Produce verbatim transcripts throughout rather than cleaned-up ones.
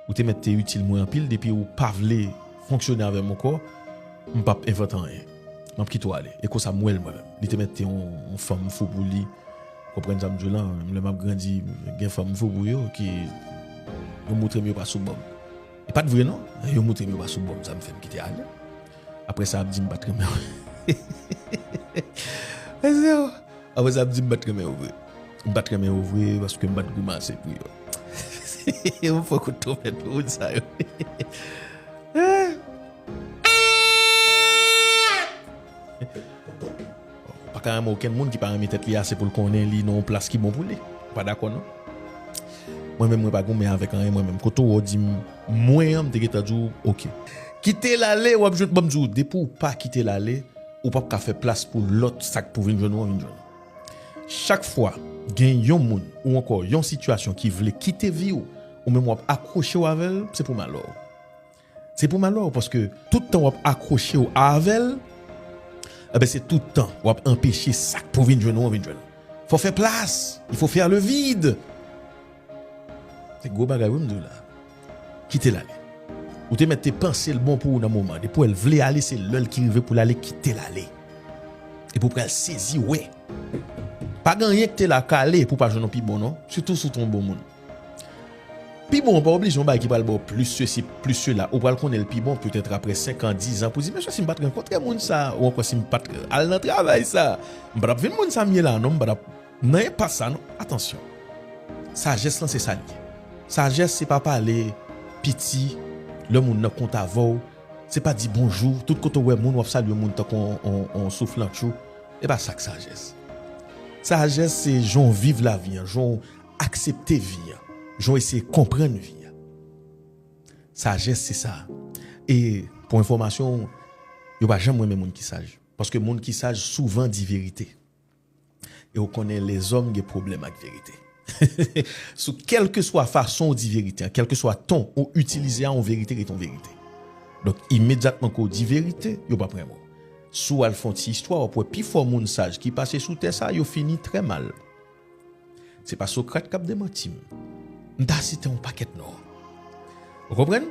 Ou te mèt te itil mwen anpil, depi ou pa vle fonksyone avè m ankò, m p ap envante anyen. M ap kite w ale. E konsa m wè l mwen menm. Li te mèt te yon, yon fanm fou pou li. Konprann sa m di w la, menm lè m ap grandi, gen fanm fou pou yo ki yo moutre m yo pa sou bò m. E pa t vre non, yo moutre m yo pa sou bò m, sa m fè m kite ale. Apre sa ap di m pa t renmen w. Apre sa ap di m pa t renmen w vre. M pa t renmen w vre paske m pa t goumen ase pou yo. Yon fò kout twonpèt pou moun sa yo. Pa ka renmen okenn moun ki pa renmen tèt li ase pou l konnen li nan yon plas ki bon pou li. Ou pa dakò non? Mwen menm mwen pa goumen avèk anyen mwen menm. Kote w di m mwen an, m te gentan di w oke. Kite l ale, w ap jwenn, ban m di w, depi w pa kite l ale, ou p ap ka fè plas pou lòt, sa k pou vin jwenn ou an vin jwenn ou. Chak fwa gen yon moun ou ankò yon sitiyasyon ki vle kite vi w, ou menm w ap akwoche w avè l, se pou malè w. Se pou malè w, paske tout tan w ap akwoche w avè l, enben se tout tan w ap anpeche sa k pou vin jwenn ou an vin jwenn ou. Fò fè plas, il faut faire le vide. Se gwo bagay wi m di w la. Kite l ale. Ou te mèt te panse l bon pou ou nan moman. Depi w wè l vle ale, se lè l ki rive pou l ale, kite l ale. Epi w pral sezi wè. Pa gen anyen ki te la k ale pou w pa jwenn yon pi bon non. Sitou si w te yon bon moun. Pi bon an pa oblije yon bagay ki pral ba w plis sesi, plis sela. Ou pral konnen l pi bon petèt apre senk an, diz an pou di, mesye, si m pa t rankontre moun sa, ou ankò si m pa t al nan travay sa, m pa t ap vin moun sa m ye la non, m pa t ap nan enpas sa non. Atansyon. Sajès lan se sa l ye. Sajès se pa pale piti lè moun nan kont avè w, se pa di bonjou, tout kote w wè moun w ap salye moun tankou on, on, on souflantchou. E pa sa k sajès. Sajès se jan w viv lavi an, jan w aksepte vi an, jan w eseye konprann vi an. Sajès se sa. E pou enfòmasyon w, yo pa janm renmen moun ki saj. Paske moun ki saj souvan di verite. E ou konnen lèzòm gen pwoblèm ak verite. Sou kèlkeswa fason ou di verite an, kèlkeswa ton ou itilize a, yon verite ret yon verite. Donk, imedyatman ke w di verite, yo p ap renmen w. Si w al fè yon ti istwa, w ap wè pifò moun saj ki pase sou tè sa, yo fini trè mal. Se pa Sokrat k ap demanti m. M ta site yon pakèt non. Ou konprann?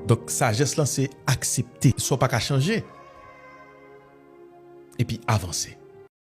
Donk, sajès lan se aksepte sa w pa ka chanje. Epi avanse.